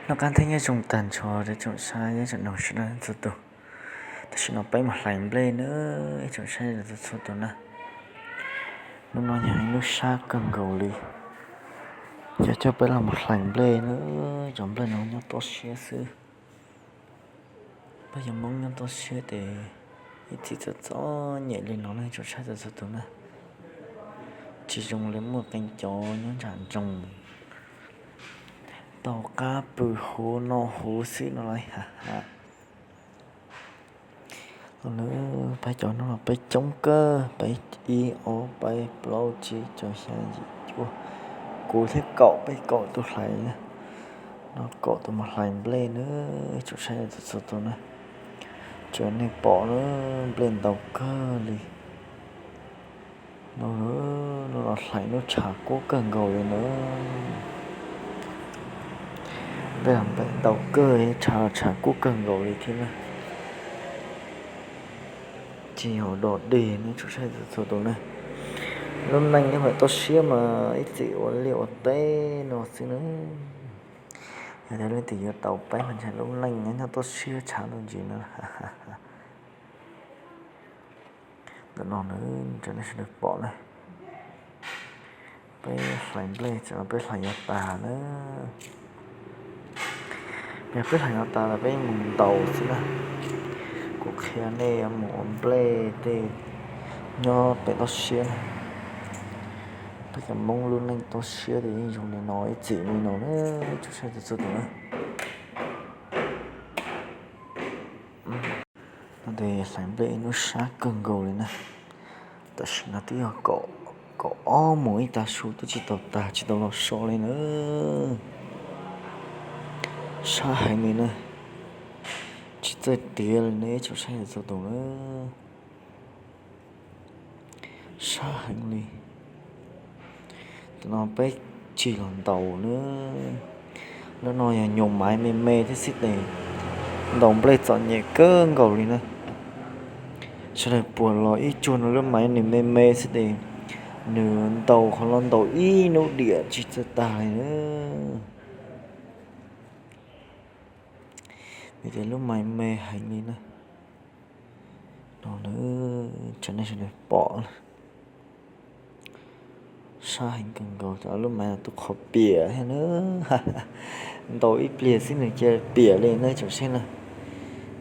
Noj qab thiab nyob zoo tag nrho rau tsoom saib thiab tsoom mloog sawv daws txhua tus. Tam sim no peb mus hlais nplej nawb ib tsoom saib txhua tus na. Hnub no yog ib hnub sab kawg nkaus li, yog coj peb los mus hlais nplej nawb. Cov nplej no nyob toj siab xwb. Peb cov Hmoob nyob toj siab ces ib txhij txom txom nyem li no ne tsoom saib txhua tus na. Tsis zoo li muaj qee cov nyob nram nroog, taug qab pw huv no huv xwb no lauj. Peb cov no peb coob kawg, peb ib ob peb plaub tsib rau xya yim cuaj, kuv thiab kaum, peb kaum tus hlais na. No kaum tus mus hlais nplej na, tsoom saib txhua tus na. Tsuas nej pom na, nplej ntau kawg li. No, no los hlais hnub tshav kub kawg nkaus li na. Nplej ntau kawg, tshav los tshav kub kawg nkaus li thiab na. Tsis yog dog dig ne tsoom saib txhua tus na. Lub neej nyob hauv toj siab mas ib txhij ua liaj ua teb no xwb na. Yog tias leej twg yuav tau peb mas ntshai lub neej nyob toj siab tshav ntuj ntsis na. Ntawm no na, tsoom nej sawv daws pom na, peb hlais nplej, tam sim no peb hlais yuav tas na. Yog peb hlais yuav tas los peb mus ntaus xwb na. Kuv qhia nej mus ua nplej tej nyob pem toj siab na. Peb cov Hmoob lub neej toj siab ces yeej zoo li no ib txhij li no na, tsoom saib txhua tus na. No ces hlais nplej ib hnub sab kawg nkaus li na. Tam sim no twb yog kaum ob moos ib tag su twb tsis tau tag tsis tau los so li na. Sab heev li na. Tsis txawj tiav li ne tsoom saib txhua tus na. Sab heev li. Tam no peb tsis los ntaus na. Lub no yog nyuam maiv me me thiab xwb tes, ntaus nplej txom nyem kawg nkaus li na. Sawv daws puas los ib tsuag no, lub maiv nws me me xwb tes nws ntaus qhov no ntaus ib hnub diam tsis txawj tag li na. Vim tias lub maiv me heev li na. No na, tsoom nej sawv daws pom na. Sab heev kawg nkaus, lub maiv no twb qhov piam thiab na. Ntaus ib pliag xwb nws cia piam li na tsoom saib na.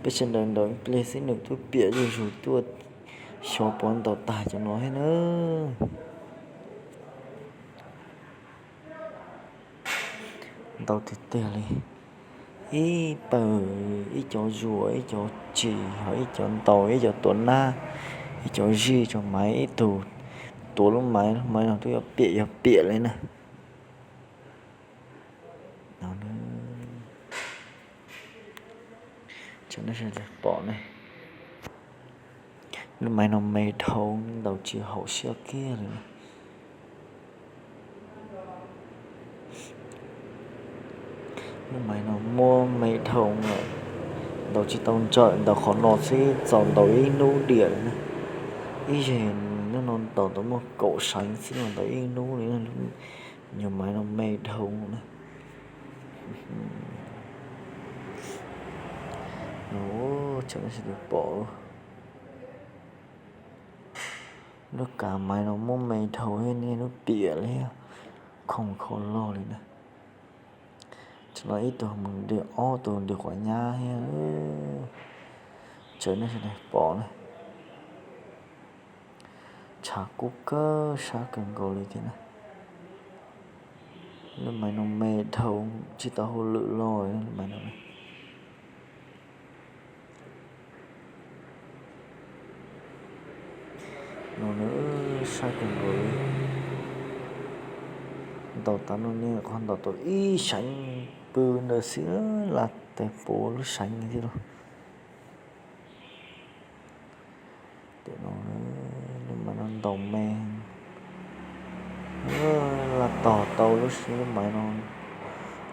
Peb sawv daws ntaus ib pliag xwb nws twb piam zuj zus tuaj, xyov puas ntaus tag cov no thiab na. Ntau tiag tiag li. Ib pawg, ib cov zuas, ib cov tsis, ho ib cov ntaus, ib cov tuav nab, ib cov zij cov maiv, ib tug tuav lub maiv, lub maiv no twb yuav piam yuav piam li na. Tsoom nej sawv daws pom ne, lub maiv no me dhau, ntaus tsis haum siab kiag li na. Lub maiv no muab me dhau lawm, ntaus tsis tau ntsawm, ntaus qhov no xwb txaus ntaus ib hnub diam li na. Ib zeg hnub no ntaus tau muaj kaum seev xwb los ntaus ib hnub li na. Nyuam maiv no me dhau na. Tsoom nej sawv daws pom, lub kav maiv no muab me dhau thiab niaj hnub piam li, khoom khau log li na. Tsis los ib tug mus dwm ob tug dwm quav nyab thiab. Tsoom nej sawv daws pom na, tshav kub kawg sab kawg nkaus li thiab na. Lub maiv no me dhau, tsis tau hauj lwm loj lub maiv no. No na, sab kawg nkaus li. Ntaus tas no ne, qhov ntaus tau ib seev pw ntawd xwb, laj tes puv lub seev thiab lauj. Tes no, lub maiv no ntaus me, laj tog tau lub, lub maiv no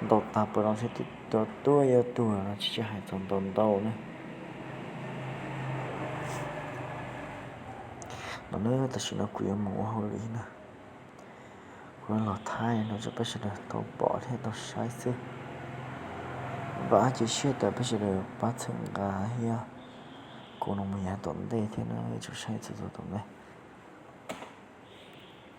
ntaus tag pawg no thiab twb tuaj yuav tuag no tsis hais txog ntaus ntau na. No na, tam sim no kuv yuav mus ua hauj lwm na. Kuv los thaij no rau peb sawv daws tau pom thiab tau saib xwb. Vam cia siab tias peb sawv daws pab txhawb nqa thiab kuv no mus yav tom ntej thiab na, ib tsoom saib txhua txhua tus na.